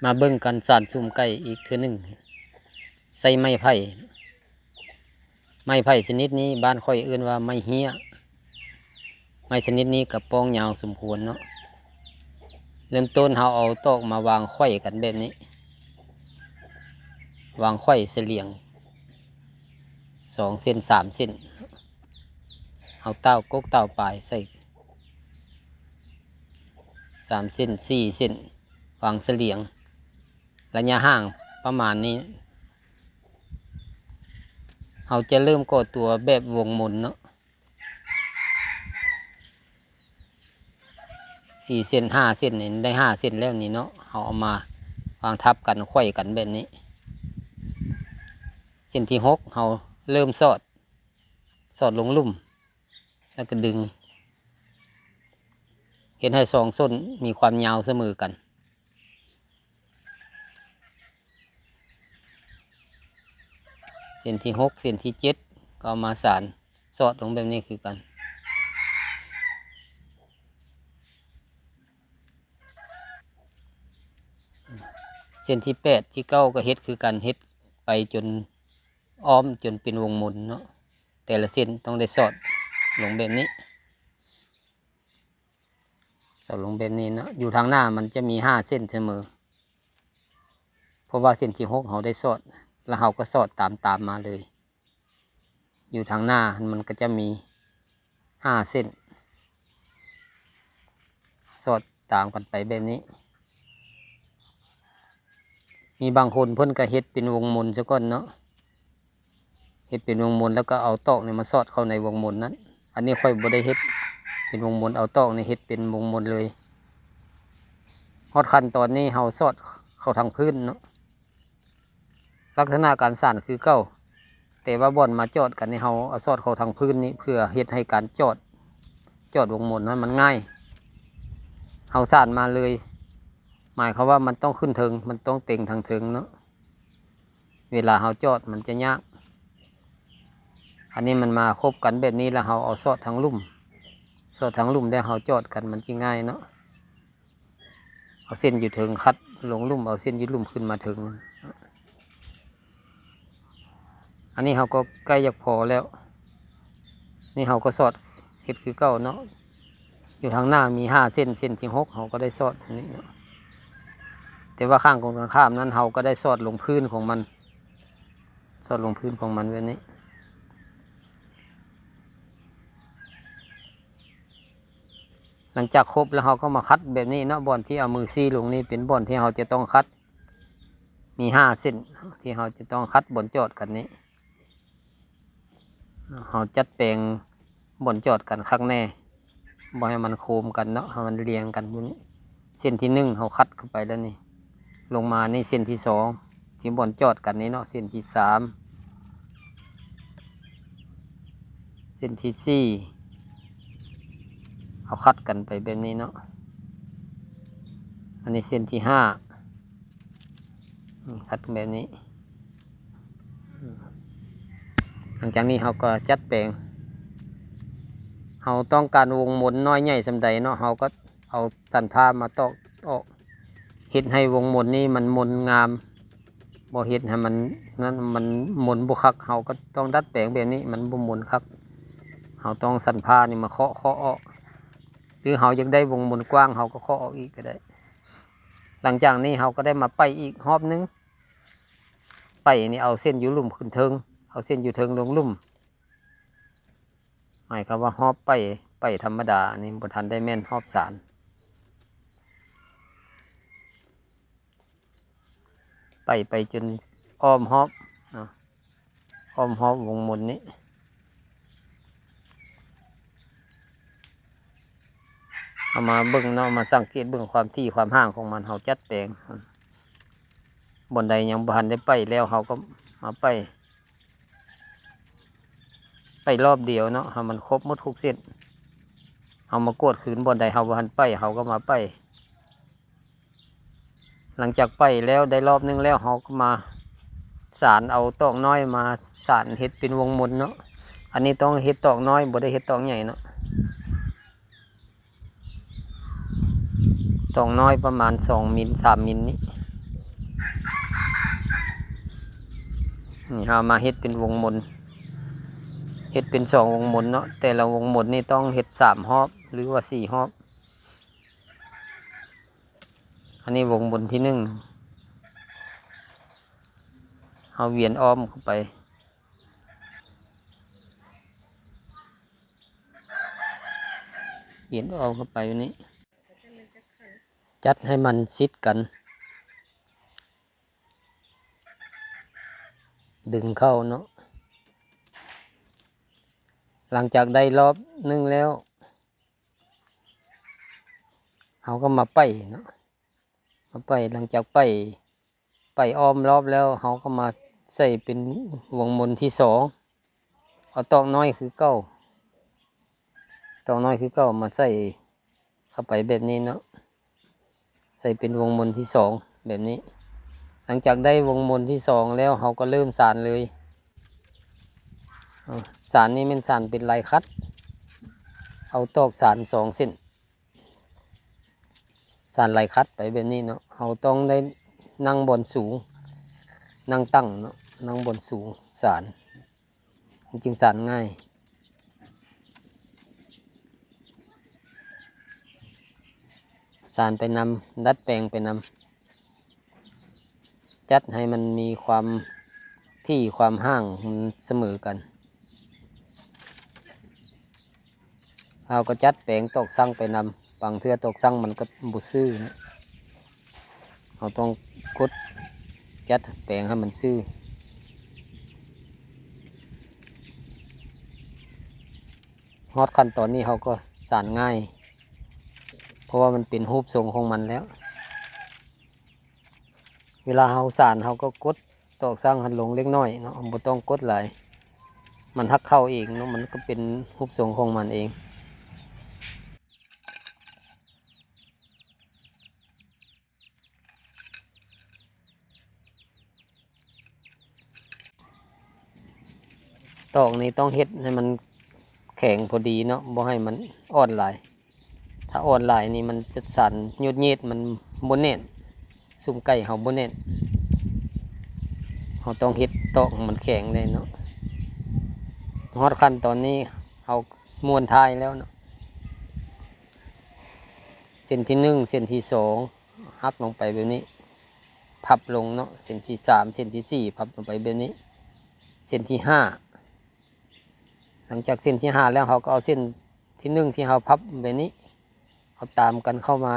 ມາເບິ່ງການສານສຸມໄກ່ອີກເທື່ອໜຶ່ງ ໃຊ້ໄມ້ໄຜ່. ໄມ້ໄຜ່ຊະນິດນີ້ບ້ານຂ້ອຍເອີ້ນວ່າໄມ້ເຮ້ຍ. ໄມ້ຊະນິດນີ້ກໍປ້ອງຍາວສົມຄວນເນາະ. ເລີ່ມຕົ້ນເຮົາເອົາຕອກມາວາງໄຂວ້ກັນແບບນີ້, ວາງໄຂວ້ສະຫຼຽງສອງເສັ້ນ ສາມເສັ້ນ, ເອົາຕ່າວກົກຕ່າວປາຍໃສ່ ສາມເສັ້ນ ສີ່ເສັ້ນ ວາງສະຫຼຽງ ໄລຍະຫ່າງປະມານນີ້. ເຮົາຈະເລີ່ມກໍ່ຕົວແບບວົງມົນເນາະ, ສີ່ເສັ້ນ ຫ້າເສັ້ນນີ້ ໄດ້ຫ້າເສັ້ນແລ້ວນີ້ເນາະ, ເຮົາເອົາມາວາງທັບກັນ ໄຂວ້ກັນແບບນີ້. ເສັ້ນທີຫົກ ເຮົາເລີ່ມສອດ ສອດລົງລຸ່ມ ແລ້ວກໍດຶງ ເຮັດໃຫ້ສອງສົ້ນມີຄວາມຍາວສະເໝີກັນ. ເສັ້ນທີຫົກ ເສັ້ນທີເຈັດ ກໍເອົາມາສານສອດລົງແບບນີ້ຄືກັນ. ເສັ້ນທີແປດ ທີເກົ້າ ກໍເຮັດຄືກັນ, ເຮັດໄປຈົນອ້ອມຈົນເປັນວົງມົນເນາະ. ແຕ່ລະເສັ້ນຕ້ອງໄດ້ສອດລົງແບບນີ້, ສອດລົງແບບນີ້ເນາະ. ຢູ່ທາງໜ້າມັນຈະມີຫ້າເສັ້ນສະເໝີ, ເພາະວ່າເສັ້ນທີຫົກເຮົາໄດ້ສອດ ແລ້ວເຮົາກໍສອດຕາມ ຕາມມາເລີຍ. ຢູ່ທາງໜ້າມັນກໍຈະມີຫ້າເສັ້ນ ສອດຕາມກັນໄປແບບນີ້. ມີບາງຄົນເພິ່ນກໍເຮັດເປັນວົງມົນຊະກ່ອນເນາະ, ເຮັດເປັນວົງມົນແລ້ວກໍເອົາຕອກນີ້ມາສອດເຂົ້າໃນວົງມົນນັ້ນ. ອັນນີ້ຂ້ອຍບໍ່ໄດ້ເຮັດເປັນວົງມົນ, ເອົາຕອກນີ້ເຮັດເປັນວົງມົນເລີຍ. ຮອດຂັ້ນຕອນນີ້ເຮົາສອດເຂົ້າທາງພື້ນເນາະ. ລັກສະນະການສານຄືເກົ່າ, ແຕ່ວ່າບ່ອນມາຈອດກັນນີ້ ເຮົາເອົາສອດເຂົ້າທາງພື້ນນີ້ ເພື່ອເຮັດໃຫ້ການຈອດ ຈອດວົງມົນນັ້ນມັນງ່າຍ. ເຮົາສານມາເລີຍ ໝາຍຄວາມວ່າມັນຕ້ອງຂຶ້ນເທິງ, ມັນຕ້ອງເຕັງທາງເທິງເນາະ. ເວລາເຮົາຈອດມັນຈະຍາກ. ອັນນີ້ມັນມາຄົບກັນແບບນີ້ ແລ້ວເຮົາເອົາສອດທາງລຸ່ມ, ສອດທາງລຸ່ມແລ້ວເຮົາຈອດກັນ ມັນຊິງ່າຍເນາະ. ເອົາເສັ້ນຢູ່ເທິງຂັດລົງລຸ່ມ, ເອົາເສັ້ນຢູ່ລຸ່ມຂຶ້ນມາເທິງ. ອັນນີ້ເຮົາກໍໃກ້ຢາກພໍແລ້ວ. ນີ້ເຮົາກໍສອດເຮັດຄືເກົ່າເນາະ. ຢູ່ທາງໜ້າມີຫ້າເສັ້ນ, ເສັ້ນທີຫົກເຮົາກໍໄດ້ສອດອັນນີ້ເນາະ. ແຕ່ວ່າຂ້າງກົງກັນຂ້າມນັ້ນ ເຮົາກໍໄດ້ສອດລົງພື້ນຂອງມັນ, ສອດລົງພື້ນຂອງມັນແບບນີ້. ຫຼັງຈາກຄົບແລ້ວ ເຮົາກໍມາຂັດແບບນີ້ເນາະ. ບ່ອນທີ່ເອົາມືຊີ້ລົງນີ້ເປັນບ່ອນທີ່ເຮົາຈະຕ້ອງຂັດ, ມີຫ້າເສັ້ນທີ່ເຮົາຈະຕ້ອງຂັດບ່ອນຈອດກັນນີ້. ເຮົາຈັດແປງບ່ອນຈອດກັນຄັກແນ່, ບໍ່ໃຫ້ມັນໂຄມກັນເນາະ, ໃຫ້ມັນລຽງກັນຢູ່ນີ້. ເສັ້ນທີໜຶ່ງເຮົາຂັດເຂົ້າໄປແລ້ວນີ້, ລົງມານີ້ເສັ້ນທີສອງ ທີ່ບ່ອນຈອດກັນນີ້ເນາະ, ເສັ້ນທີສາມ ເສັ້ນທີສີ່ ເຮົາຂັດກັນໄປແບບນີ້ເນາະ. ອັນນີ້ເສັ້ນທີຫ້າ ອືມ ຄັດແບບນີ້. ອືມ ຫຼັງຈາກນີ້ເຮົາກໍຈັດແປງ. ເຮົາຕ້ອງການວົງມົນນ້ອຍໃຫຍ່ສ່ຳໃດເນາະ, ເຮົາກໍເອົາສັນຜ້າມາຕອກອອກ, ເຮັດໃຫ້ວົງມົນນີ້ມັນມົນງາມ. ບໍ່ເຮັດໃຫ້ມັນນັ້ນ ມັນມົນບໍ່ຄັກ, ເຮົາກໍຕ້ອງດັດແປງແບບນີ້, ມັນບໍ່ມົນຄັກ. ເຮົາຕ້ອງສັນຜ້ານີ້ມາເຄາະ ເຄາະອອກ, ຫຼືເຮົາຢາກໄດ້ວົງມົນກວ້າງ ເຮົາກໍເຄາະອອກອີກກໍໄດ້. ຫຼັງຈາກນີ້ເຮົາກໍໄດ້ມາໄປອີກຮອບໜຶ່ງ. ໄປນີ້ເອົາເສັ້ນຢູ່ລຸ່ມຂຶ້ນເທິງ, ເອົາເສັ້ນຢູ່ເທິງລົງລຸ່ມ. ໝາຍຄວາມວ່າຮອບໄປ, ໄປທຳມະດາ ອັນນີ້ບໍ່ທັນໄດ້ແມ່ນຮອບສານ. ໄປ ໄປຈົນອ້ອມຮອບເນາະ, ອ້ອມຮອບວົງມົນນີ້. ເຮົາມາເບິ່ງເນາະ, ມາສັງເກດເບິ່ງຄວາມຖີ່ຄວາມຫ່າງຂອງມັນ, ເຮົາຈັດແປງ. ບ່ອນໃດຍັງບໍ່ທັນໄດ້ໄປແລ້ວ ເຮົາກໍມາໄປ, ໄປຮອບດຽວເນາະ, ໃຫ້ມັນຄົບໝົດທຸກເສັ້ນ. ເຮົາມາກວດຄືນ, ບ່ອນໃດເຮົາບໍ່ທັນໄປ ເຮົາກໍມາໄປ. ຫຼັງຈາກໄປແລ້ວໄດ້ຮອບໜຶ່ງແລ້ວ ເຮົາກໍມາສານເອົາຕອກນ້ອຍມາສານເຮັດເປັນວົງມົນເນາະ. ອັນນີ້ຕ້ອງເຮັດຕອກນ້ອຍ, ບໍ່ໄດ້ເຮັດຕອກໃຫຍ່ເນາະ. ຕອກນ້ອຍປະມານສອງມິນ ສາມມິນນີ້. ນີ້ເຮົາມາເຮັດເປັນວົງມົນ ເຮັດເປັນສອງວົງມົນເນາະ, ແຕ່ລະວົງມົນນີ້ຕ້ອງເຮັດສາມຮອບ ຫຼືວ່າສີ່ຮອບ. ອັນນີ້ວົງມົນທີໜຶ່ງ ເຮົາວຽນອ້ອມເຂົ້າໄປ ວຽນອ້ອມເຂົ້າໄປແບບນີ້ ຈັດໃຫ້ມັນຊິດກັນ ດຶງເຂົ້າເນາະ. ຫຼັງຈາກໄດ້ລອບໜຶ່ງແລ້ວ ເຮົາກໍມາໄປເນາະ ມາໄປ ຫຼັງຈາກໄປ ໄປອ້ອມລອບແລ້ວ ເຮົາກໍມາໃສ່ເປັນວົງມົນທີສອງ ເອົາຕອກນ້ອຍຄືເກົ່າ ຕອກນ້ອຍຄືເກົ່າມາໃສ່ເຂົ້າໄປແບບນີ້ເນາະ ໃສ່ເປັນວົງມົນທີສອງແບບນີ້. ຫຼັງຈາກໄດ້ວົງມົນທີສອງແລ້ວ ເຮົາກໍເລີ່ມສານເລີຍ. ເອົາ ສານນີ້ແມ່ນສານເປັນລາຍຂັດ ເອົາຕອກສານສອງເສັ້ນ ສານລາຍຂັດໄປແບບນີ້ເນາະ. ເຮົາຕ້ອງໄດ້ນັ່ງບ່ອນສູງ ນັ່ງຕັ້ງເນາະ ນັ່ງບ່ອນສູງ ສານ ມັນຈຶ່ງສານງ່າຍ ສານໄປນຳ ດັດແປງໄປນຳ ຈັດໃຫ້ມັນມີຄວາມຖີ່ຄວາມຫ່າງ ມັນສະເໝີກັນ. ເຮົາກໍຈັດແປງຕອກຊັ່ງໄປນຳ ບາງເທື່ອຕອກຊັ່ງມັນກໍບໍ່ຊື່ນະ ເຮົາຕ້ອງກົດຈັດແປງໃຫ້ມັນຊື່. ຮອດຂັ້ນຕອນນີ້ເຮົາກໍສານງ່າຍ ເພາະວ່າມັນເປັນຮູບຊົງຂອງມັນແລ້ວ. ເວລາເຮົາສານ ເຮົາກໍກົດຕອກຊັ່ງຫັ້ນລົງເລັກນ້ອຍເນາະ ບໍ່ຕ້ອງກົດຫຼາຍ ມັນຫັກເຂົ້າເອງເນາະ ມັນກໍເປັນຮູບຊົງຂອງມັນເອງ. ຕອກນີ້ຕ້ອງເຮັດໃຫ້ມັນແຂງພໍດີເນາະ ບໍ່ໃຫ້ມັນອ່ອນຫຼາຍ. ຖ້າອ່ອນຫຼາຍນີ້ມັນຈະສານຍູດເຍດ ມັນບໍ່ແໜ້ນ ຊຸມໄກ່ເຮົາບໍ່ແໜ້ນ. ເຮົາຕ້ອງເຮັດຕອກໃຫ້ມັນແຂງແດ່ເນາະ. ຮອດຂັ້ນຕອນນີ້ເຮົາມ້ວນທ້າຍແລ້ວເນາະ. ເສັ້ນທີໜຶ່ງ ເສັ້ນທີສອງ ຫັກລົງໄປແບບນີ້ ພັບລົງເນາະ. ເສັ້ນທີສາມ ເສັ້ນທີສີ່ ພັບລົງໄປແບບນີ້. ເສັ້ນທີຫ້າ ຫຼັງຈາກເສັ້ນທີຫ້າແລ້ວ ເຮົາກໍເອົາເສັ້ນທີໜຶ່ງທີ່ເຮົາພັບແບບນີ້ ເອົາຕາມກັນເຂົ້າມາ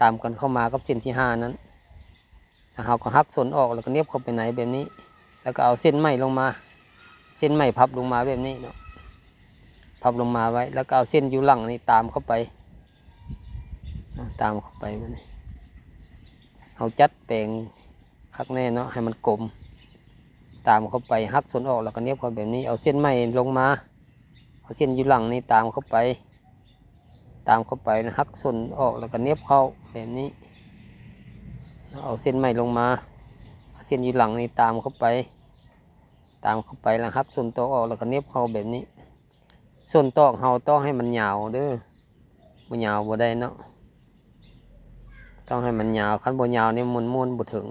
ຕາມກັນເຂົ້າມາກັບເສັ້ນທີຫ້ານັ້ນ ແລ້ວເຮົາກໍຫັກສົ້ນອອກ ແລ້ວກໍເໜັບເຂົ້າໄປໃນແບບນີ້ ແລ້ວກໍເອົາເສັ້ນໃໝ່ລົງມາ ເສັ້ນໃໝ່ພັບລົງມາແບບນີ້ເນາະ ພັບລົງມາໄວ້ ແລ້ວກໍເອົາເສັ້ນຢູ່ຫຼັງນີ້ຕາມເຂົ້າໄປ ຕາມເຂົ້າໄປແບບນີ້. ເຮົາຈັດແປງຄັກແນ່ເນາະ ໃຫ້ມັນກົມ ຕາມເຂົ້າໄປ ຫັກສົ້ນອອກ ແລ້ວກໍເໜັບເຂົ້າແບບນີ້ ເອົາເສັ້ນໃໝ່ລົງມາ ເອົາເສັ້ນຢູ່ຫຼັງນີ້ຕາມເຂົ້າໄປ ຕາມເຂົ້າໄປ ແລ້ວຫັກສົ້ນອອກ ແລ້ວກໍເໜັບເຂົ້າແບບນີ້ ເອົາເສັ້ນໃໝ່ລົງມາ ເອົາເສັ້ນຢູ່ຫຼັງນີ້ຕາມເຂົ້າໄປ ຕາມເຂົ້າໄປ ແລ້ວຫັກສົ້ນຕອກອອກ ແລ້ວກໍເໜັບເຂົ້າແບບນີ້. ສົ້ນຕອກເຮົາຕ້ອງໃຫ້ມັນຍາວເດີ້ ບໍ່ຍາວບໍ່ໄດ້ເນາະ ຕ້ອງໃຫ້ມັນຍາວ ຄັນບໍ່ຍາວນີ້ມ້ວນ ມ້ວນບໍ່ເຖິງ.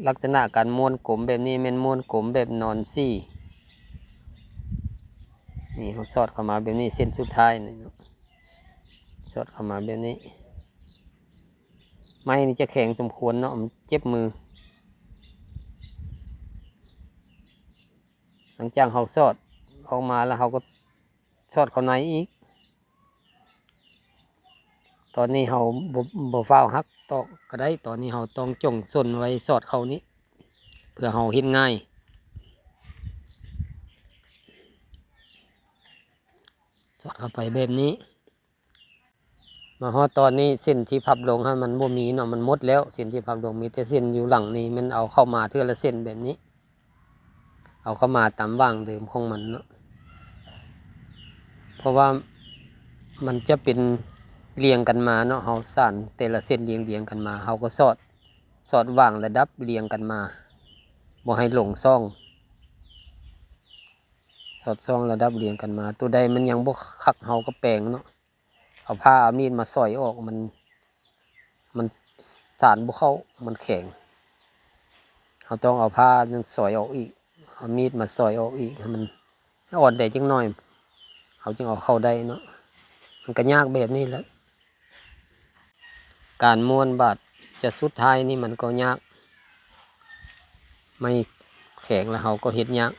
ລັກສະນະການມ້ວນກົມແບບນີ້ແມ່ນມ້ວນກົມແບບນອນສີ່ ນີ້ ເຮົາສອດເຂົ້າມາແບບນີ້ ເສັ້ນສຸດທ້າຍນີ້ເນາະ ສອດເຂົ້າມາແບບນີ້. ໄມ້ນີ້ຈະແຂງສົມຄວນເນາະ ມັນເຈັບມື. ຫຼັງຈາກເຮົາສອດອອກມາແລ້ວ ເຮົາກໍສອດເຂົ້າໃນອີກ. ຕອນນີ້ເຮົາບໍ່ ບໍ່ຟ້າວຫັກຕອກກໍໄດ້ ຕອນນີ້ເຮົາຕ້ອງຈົ່ງສົ້ນໄວ້ສອດເຂົ້ານີ້ ເພື່ອເຮົາເຮັດງ່າຍ ສອດເຂົ້າໄປແບບນີ້. ມາຮອດຕອນນີ້ ເສັ້ນທີ່ພັບລົງຫັ້ນມັນບໍ່ມີເນາະ ມັນໝົດແລ້ວ ເສັ້ນທີ່ພັບລົງ ມີແຕ່ເສັ້ນຢູ່ຫຼັງນີ້ ແມ່ນເອົາເຂົ້າມາເທື່ອລະເສັ້ນແບບນີ້ ເອົາເຂົ້າມາຕາມຫວ່າງເດີມຂອງມັນເນາະ ເພາະວ່າມັນຈະເປັນລຽງກັນມາເນາະ ເຮົາສານແຕ່ລະເສັ້ນລຽງໆກັນມາ ເຮົາກໍສອດ ສອດຫວ່າງລະດັບລຽງກັນມາ ບໍ່ໃຫ້ຫຼົງຊ່ອງ ສອດຊ່ອງລະດັບລຽງກັນມາ. ໂຕໃດມັນຍັງບໍ່ຄັກ ເຮົາກໍແປງເນາະ ເອົາຜ້າເອົາມີດມາສອຍອອກ ມັນ ມັນ ສານບໍ່ເຂົ້າ ມັນແຂງ. ເຮົາຕ້ອງເອົາຜ້ານັ້ນຊອຍອອກອີກ ເອົາມີດມາຊອຍອອກອີກ ໃຫ້ມັນ ໃຫ້ອ່ອນແດ່ຈັກໜ່ອຍ ເຮົາຈຶ່ງເອົາເຂົ້າໄດ້ເນາະ. ມັນກໍຍາກແບບນີ້ແຫຼະ ການມ້ວນບາດຈະສຸດທ້າຍນີ້ມັນກໍຍາກ ໄມ້ແຂງແລ້ວເຮົາກໍເຮັດຍາກ.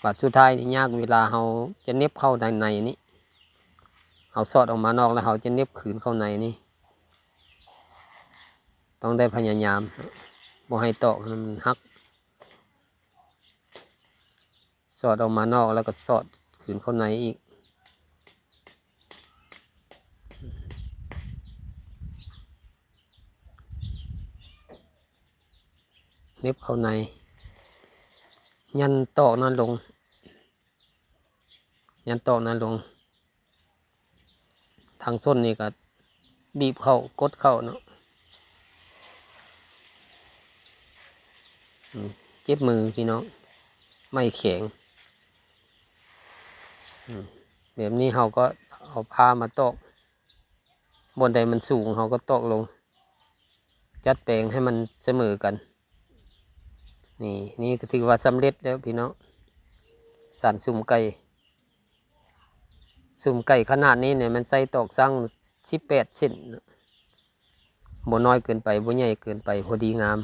ບາດສຸດທ້າຍນີ້ຍາກ ເວລາເຮົາຈະເໜັບເຂົ້າໃນໃນນີ້ ເຮົາສອດອອກມານອກແລ້ວເຮົາຈະເໜັບຄືນເຂົ້າໃນນີ້ ຕ້ອງໄດ້ພະຍາຍາມ ບໍ່ໃຫ້ຕອກໃຫ້ມັນຫັກ ສອດອອກມານອກແລ້ວກໍສອດຄືນເຂົ້າໃນອີກ ເໜັບເຂົ້າໃນ ຍັນຕອກນັ້ນລົງ ຍັນຕອກນັ້ນລົງ ທາງສົ້ນນີ້ກໍບີບເຂົ້າ ກົດເຂົ້າເນາະ. ອືມ ເຈັບມືພີ່ນ້ອງ ໄມ້ແຂງ. ອືມ ແບບນີ້ເຮົາກໍເອົາຜ້າມາຕອກ ບ່ອນໃດມັນສູງເຮົາກໍຕອກລົງ ຈັດແປງໃຫ້ມັນສະເໝີກັນ. ນີ້ ນີ້ກໍຖືວ່າສຳເລັດແລ້ວພີ່ນ້ອງ ສານສຸມໄກ່. ສຸມໄກ່ຂະໜາດນີ້ນີ້ ມັນໃສ່ຕອກສັງສິບແປດເຊັນ ບໍ່ນ້ອຍເກີນໄປ ບໍ່ໃຫຍ່ເກີນໄປ ພໍດີງາມ.